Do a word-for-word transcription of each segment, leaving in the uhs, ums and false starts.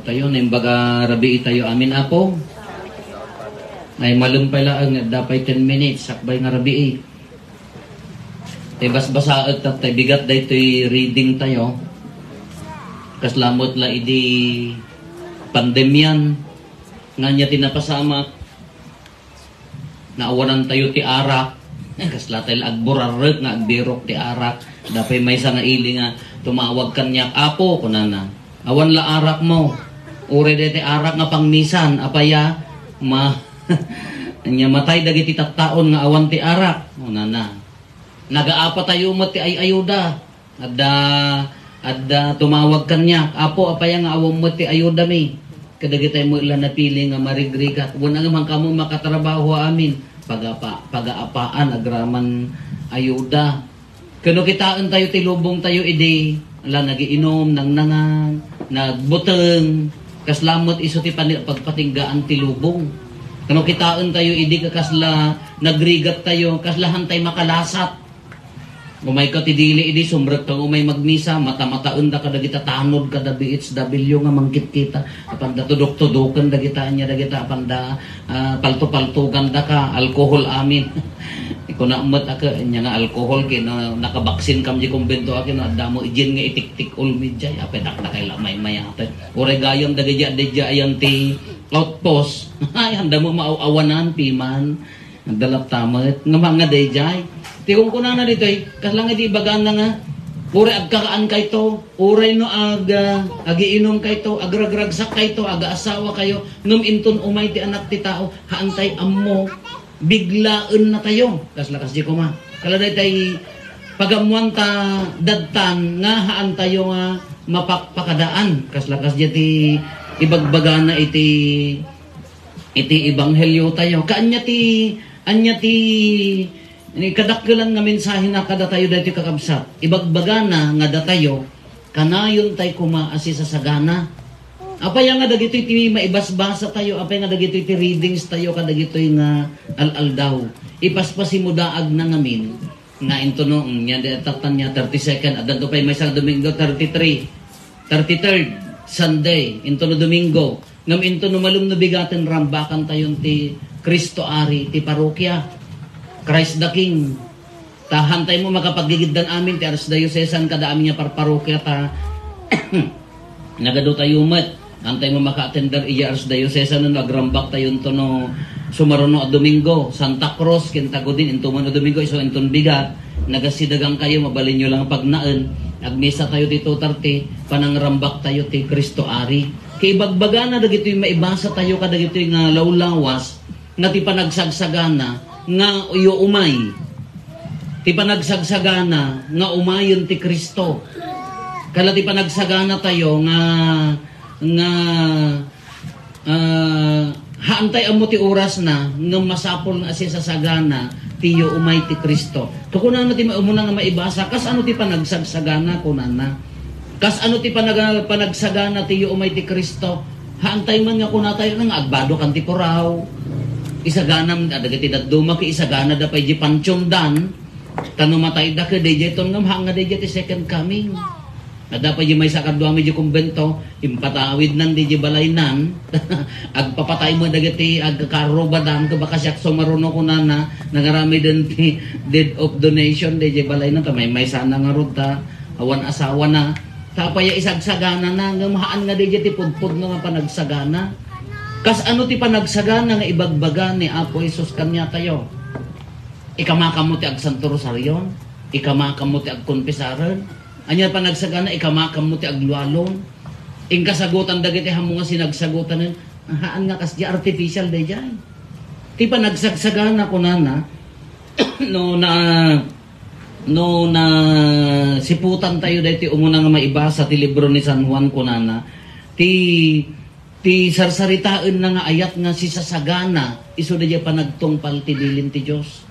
Tayo, naimbag a rabii tayo amin, Apo. Ay, malem pay laeng, adda pay ten minutes, sakbay nga rabii. Tay basbasaet, tay bigat daytoy reading tayo. Kasla met la idi pandemian, nga ania ti napasamak, nga awanan tayo ti arak. Kasla tayo la agburarek nga agbirok ti arak. Adda pay maysa nga ili nga tumawag kaniak, "Apo," kunana, "awan la arakmo. Uray daytoy arak nga pangmisan, apay a ma-, ania matay dagiti tattaon nga awan ti arak," kunana. Nagaapa tayo met ti ay-ayuda. Adda, adda tumawag kaniak, "Apo, apay nga awan met ti ayudami?" Kadagitay met la napili nga marigrigat. Wen a ngem, "Hankamo makatrabaho amin." Pagapa-, pagaapaan agraman ayuda. Ken no kitaen tayo ti lubong tayo idi, ala, nagiinom, nangnangan, nagbuteng, kasla met isu ti pani-, pagpatinggaan ti lubong. Ken no kitaen tayo idi, kasla nagrigat tayo, kasla haantay makalasat. Umayka ti dili idi, sumrekka nga umay magmisa, matamataenda kadagita tanod kada B H W nga mangkitkita. Apanda tudok-tudoken dagita, ania dagita, apanda, ah, palto-paltogandaka, alcohol amin. Kuna met a, ania nga alcohol, ken no nakabaksin kam di kumbento a, ken no adda mo ijin nga itiktik-ol mi diay, apay dakdakay la maymayat. Uray gayam dagiti adda diay ayan ti outpost. Ay, anda mo maaw-awanan, piman. Nagdalapta met. Nga mga dayjay. Ti kunkunana ditoy, kasla nga di ibagana nga, uray agkakaan kayto, uray no ag-, ah, agiinom kayto, agragragsak kayto, agaasawa kayo, ngem inton umay ti Anak ti Tao, haantay ammo, biglaen natayo. Kasla kasdi koma. Kala daytay pagammuan ta dadtan nga haantayo nga mapakpakadaan. Kasla kasdi ti ibagbagana iti iti ebanghelio tayo. Kaanya ti, anya ti, ni kadakkelan nga mensahena kadatayo daytoy kakabsat. Ibagbagana nga datayo, kanayon tay koma a sisasagana. Apay nga dagitoy ti maibasbasa tayo, apay nga dagitoy ti readings tayo, kadagitoy nga al-aldaw. Ipaspasimo daag na ngamin. Nga intono, mm, yan, di, tatan niya, thirty-second, addanto pay maysa nga Domingo, thirty-three, thirty-third, Sunday, intono Domingo, ngem intono malem no bigaten rambakan tayon ti Cristo Ari, ti parokia, Christ the King. Ta haantay mo makapagigiddan amin ti archdiocesan kada amin nga parparokia, ta Nagadu tayo met. Antay mo maka-attender iya archdiocesan no agrambak tayo nto no sumaruno a Domingo, Santa Cruz, ken Tagudin, into man a Domingo, isu inton bigat, nagasidagan kayo, mabalin yo lang pagnaen, agmisa tayo ti two thirty, panangrambak tayo ti Cristo Ari. Kaibagbagana dagitoy maibasa tayo kadagitoy nga lawlawas, nga ti panagsagsagana nga iyo umay. Ti panagsagsagana nga umayen ti Cristo. Kala ti panagsagana tayo nga, nga, ah, haantay ammo ti orasna, nga masapul nga sisasagana ti iyo umay ti Cristo. Kakunana ti ma-, umuna nga maibasa, kas ano ti panagsagsagana, kunana. Kas ano ti panaga-, panagsagana ti iyo umay ti Cristo? Haantay man nga kunatayo nga agbado kan ti puraw. Isaganam, ah, dagiti dadduma, ket isaganada pay di pantiondan. Ta no matayda ket daydiay ton ngem haan nga daydiay ti second coming. Adda pay di maysa kaduami di kumbento, impatawidnan di, di balaynan. Agpapatay met dagiti agkarrubadan, ket baka siak sumaruno kunana, nangaramiden ti deed of donation, di, di balaynan, ta maymaysana ngarud ta awan asawana. Ta apay a isagsaganana, ngem haan nga daydiay ti pudpudno nga panagsagana. Kas ano ti panagsagana nga ibagbaga ni Apo Jesus kaniatayo? Ikamakammo ti agsanto rosaryon? Ikamakammo ti agkonfesaren? Ania panagsagana? Ikamakammo ti aglualon? Inkasagutan dagiti ammo nga sinagsagotanen, haan nga kasdi artificial daydiay. Ti panagsagsagana kunana, no na, no nasiputan tayo daytoy umuna nga maibasa ti libro ni San Juan kunana, ti, ti sarsaritaenna nga ayat nga sisasagana, isu daydiay panagtungpal ti bilin ti Dios.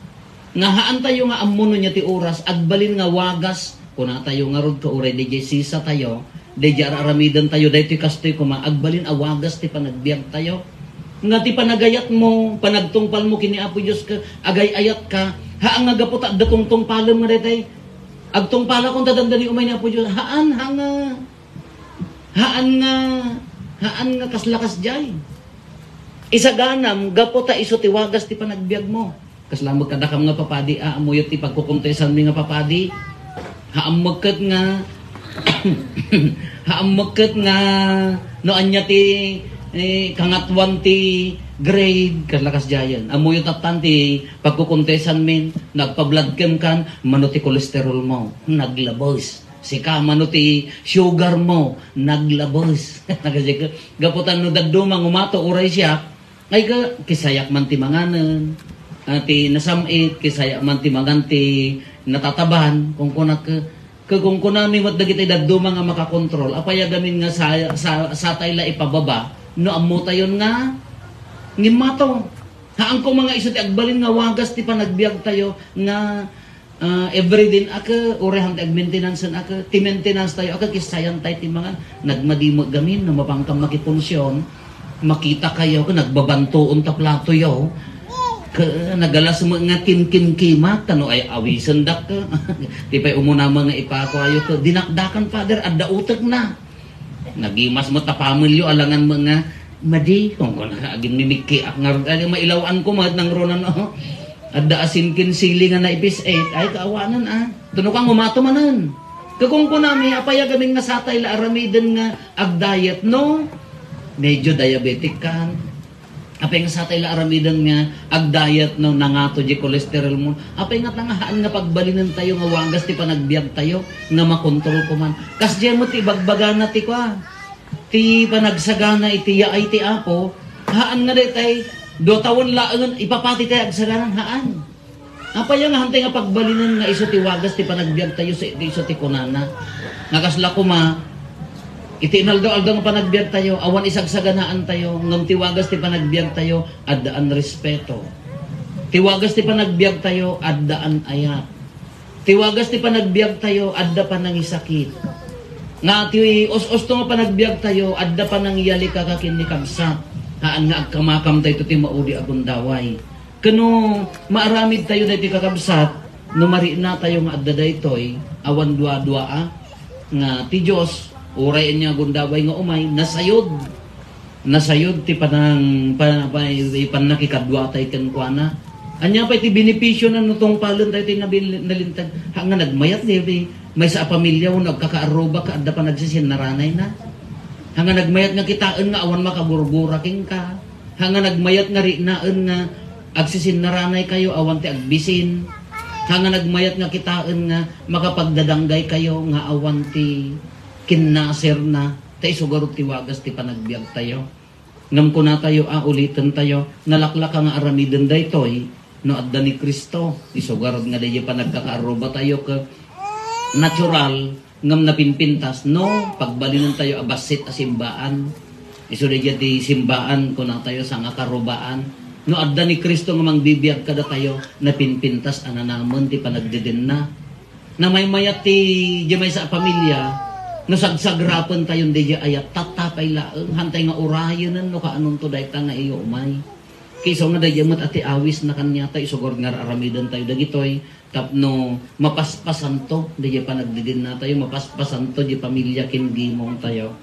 Nga haan tayo nga ammo no ania ti oras, agbalin nga wagas, kunatayo ngarud ket uray daydiay sisa tayo, daydiay ar-aramiden tayo, daytoy kastoy koma, agbalin a wagas ti panagbiag tayo. Nga ti panagayatmo, panagtungpalmo ken ni Apo Dios ket agay-ayatka, haan nga gapu ta adda tungtungpalem nga daytay. Agtungpalakon ta dandani umay ni Apo Dios. Haan, haan nga, haan nga, Haan nga kasla kasdiay. Isaganam gapu ta isu ti wagas ti panagbiagmo. Kasla met kadakam nga papadi, a, ammoyo ti pagkukontesanmi nga papadi. Haan met ket nga, haan met ket nga no ania ti, eh, kangatoan ti grade, kasla kasdiayen. Ammoyo taptan ti pagkukontesanmin, nagpa-blood chem kan, mano ti cholesterol mo? Naglabes. Sika, mano ti sugar mo? Naglabes. Gapu ta no dadduma nga umato uray siak, ay ka, kisayak man ti manganen, ah, ti nasam-it, kisayak man ti mangan ti natataban, kunkunak, ke, kunkunami met dagiti dadduma nga makakontrol, apay a gamin nga sa, sa, satay la ipababa, no ammotayon nga ngimmato. Haan koma nga isu ti agbalin nga wagas ti panagbiagtayo nga, ah, everyday a ke, uray haan ti ag-maintenance a ke, ti maintenance tayo a ke, kisayan tayo ti mangan, nagmadi met gamin, no mapankam makipunsion, makita kayo, ke, nagbabantuon ta platoyo, ke, nagalas met nga kimkimkimak, ta no ay awisendak, ke, ti pay umuna met nga ipakuayo, ke, dinakdakan, Father, adda utek na. Nagimas met ta pamilyo, alangan met nga, "Madi," kunkunaka, agin mimikkiak ngarud, ay, mailaw-anko met nangruna, no? Adda asin ken sili nga naipis-it, ay, kaawanan, a. Tuno kang umato manen. Kakunkunami, apay a gamin nga satay la aramiden nga ag-diet, no? Medyo diabetic kan. Apay nga satay la aramiden nga ag-diet no nangato di cholesterol mo? Apay nga ta nga haan nga pagbalinentayo nga wagas ti panagbiagtayo nga makontrol ko man? Kasdiay met ti ibagbagana ti kua, ti panagsagana iti yaay ti Apo, haan nga daytay dua tawen laengen ipapati tay agsagana, haan. Apay nga hantay nga pagbalinen nga isu ti wagas ti panagbiagtayo, sa iti isu ti kunana. Nga kasla koma, iti inaldaw-aldaw nga panagbiagtayo, awan isagsaganaantayo, ngem ti wagas ti panagbiagtayo, addaan respeto. Ti wagas ti panagbiagtayo, addaan ayat. Ti wagas ti panagbiagtayo, adda panangisakit. Nga ti us-usto nga panagbiagtayo, adda panangiyalikaka ken ni kabsat. Haan nga agkamakam dayto ti maudi a gundaway. Ken no maaramid tayo daytoy, kakabsat, no marikna tayo nga adda daytoy, awan dua-dua a, nga ti Dios, uray ania gundaway nga umay, nasayod. Nasayod ti panang-, pa-, pa-, ipannakikadua tay kenkuana. Ania pay ti benepisio na no tungpalen tayo ti nabil-, nalintag? Ha nga nagmayat daytoy maysa a pamilya wenno agkakaarruba ket adda panagsisinnaranayna. Ha nga nagmayat nga kitaen nga awan makagurgura kenka. Ha nga nagmayat nga riknaen nga agsisinnaranay kayo awan ti agbisin. Ha nga nagmayat nga kitaen nga makapagdadanggay kayo nga awan ti kinnaserna. Ta isu garud ti wagas ti panagbiag tayo. Ngem kuna tayo a, uliten tayo, nalaklaka nga aramiden daytoy no adda ni Cristo. Isu garud nga daydiay panagkakaarruba tayo ket natural ngem napinpintas no pagbalinen tayo a bassit a simbaan. Isu daydiay ti simbaan, kuna tayo, sangakaarrubaan. No adda ni Cristo nga mangbibiag kadatayo, napinpintas a nanamen ti panagdedenna. Namaymayat ti, di maysa a pamilya, no sagsagrapen tayon daydiay ayat, tatta pay laeng, hantay nga urayenen no kaanonto dayta nga iyo umay. Ket isu nga daydiay met a ti awisna kaniatayo, isu garud nga aramiden tayo dagitoy, tapno mapaspasanto daydiay panagdedenna tayo, mapaspasanto di pamilya ken gimong tayo.